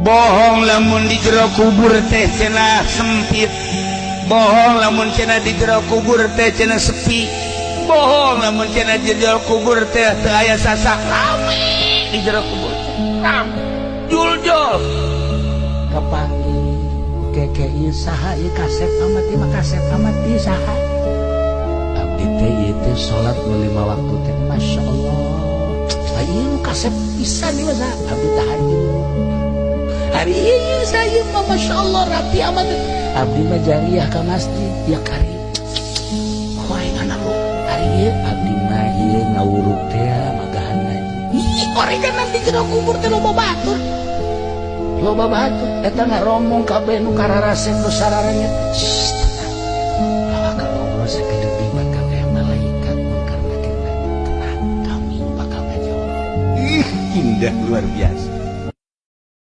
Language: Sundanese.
Bohong lamun di jero kubur teh cenah sempit. Bohong lamun cenah di jero kubur teh cenah sepi. Bohong lamun cenah di jero kubur teh teu aya sasak. Rame di jero kubur teh, rame juljol kapanggih. Keke, ieu saha? Ieu kasep amat, ieu mah kasep amat. Ieu saha? Abdi teh ieu teh salat nu lima waktu teh, Masya Allah. Ieu nu kasep pisan ieu mah saha? Abdi tahajud. Hari ieu saya mah, Masya Allah, rapi amat. Abdi mah jariah ka masjid ya kari horengan lu. Hari ieu abdi mah ieu ngawuruk teh magahan ngaji. Ih, horengan di jero kubur teh loba batur, loba batur eta ngaromong kabeh nu kararasep, nu sararanya. Shh, tenang. Bakal ngobrol sakedep deui, bakal aya malaikat mungkar nakir nanya. Tenang, kami bakal ngajawab. Ih, indah luar biasa.